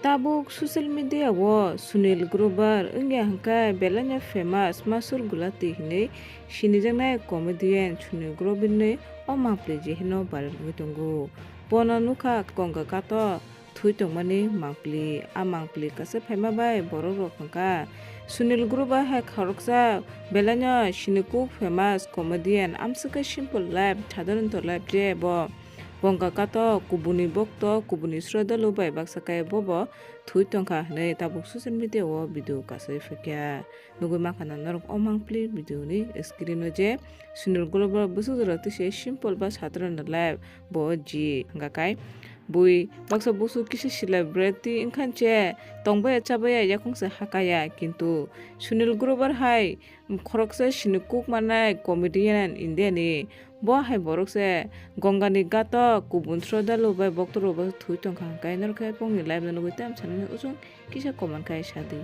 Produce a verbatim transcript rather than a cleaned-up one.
Tabuk social media o Sunil Grover wngya hwnkhe belaino famous Masur Gulati hinwi sinijaknai comedian Sunil Grover ni o mangpli jeheno viral wngwi tongo. Bono nukha Ganga ghato thwi tongmani mangpli. A mangpli kaisa phaima bai borok rok hwnkha. Sunil Grover hai khoroksa belaino sinikuk famous comedian, amswkhe simple life, sadharanto life je bo Ganga ghato kubuni bokto, kubuni srodalu bai baksa khe bobo thwi tongkha hwnwi tabuk social media o video kasui phaikha. Nugui mankha na norok o mangpli video ni screen o je Sunil Grover bwswk jora twi se simple ba sadharan life bo ji hwnkha kai. Bui baksa busu kisa celebrity wngkhan che tongbaya chabaya yakung se hakaya, kintu Sunil Grover hai khoroksa sinikuk manai comedian India ni. Bo hai borok se Ganga ni ghato kubun srodalu bai bokto rok bai thwi tongkha hwnkhe norok khe bongni life no nugui tamo sanani uchung kisa comment khai sadi.